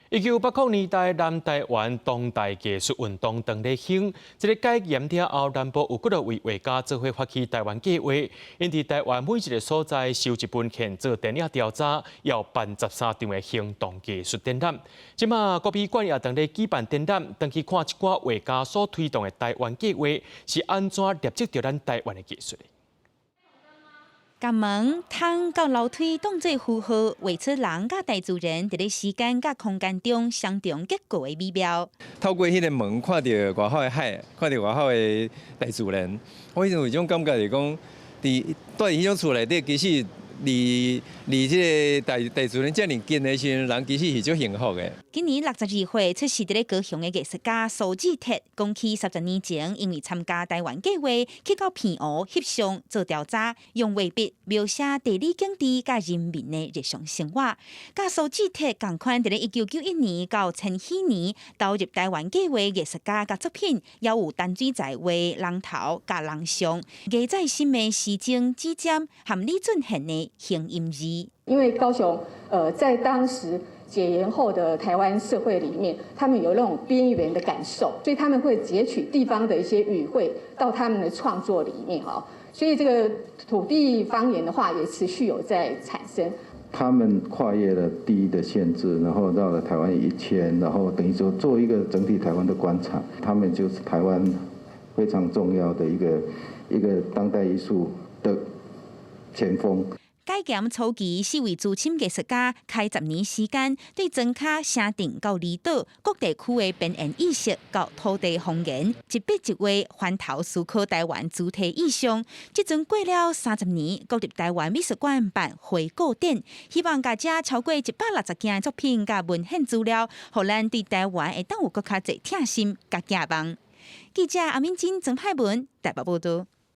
1980年代，南台灣當代藝術運動當咧興，這个解嚴了後，南部有幾多位畫家做伙發起台灣計畫，𪜶佇台灣每一个所在收集文獻做田野調查，又辦13場的行動藝術展覽。這馬國美館也當咧舉辦展覽，轉去看這寡畫家所推動的台灣計畫是按怎捏製著咱台灣的藝術的。共門、窗佮樓梯當做符號，畫出人佮大自然佇咧時間佮空間中相重結構的美妙。透過彼个門看著外口的海，看著外口的大自然，我彼陣有一種感覺是講，佇蹛佇彼種厝內底，其實離離這个大大自然遮爾近的時陣，人其實是足幸福的。今年62歲出世佇咧高雄的藝術家蘇志鐵，講起30年前，因為參加台灣計畫，去到澎湖翕相做調查，用畫筆描寫地理景致佮人民的日常生活。佮蘇志鐵仝款，佇咧1991年到千禧年投入台灣計畫藝術家佮作品，也有陳水在畫人頭佮人像，藝在心的時鐘指針和李俊賢的形音字。因為高雄，在當時解嚴後的台灣社會裡面，他們有那種邊緣的感受，所以他們會截取地方的一些語彙到他們的創作裡面，所以這個土地方言的話，也持續有在產生。他們跨越了地域的限制，然後繞了台灣一圈，然後等於說做一個整體台灣的觀察，他們就是台灣非常重要的一個當代藝術的前鋒。解嚴初期，四位資深藝術家開10年時間，對莊跤城鎮到離島各地區的邊緣意識佮土地方言，一筆一畫翻頭思考台灣主題意象。這陣過了30年，國立台灣美術館辦回顧展，希望共這超過160件作品佮文獻資料，予咱對台灣會當有閣較濟疼心佮寄望。記者阿敏珍、曾派文台北報導。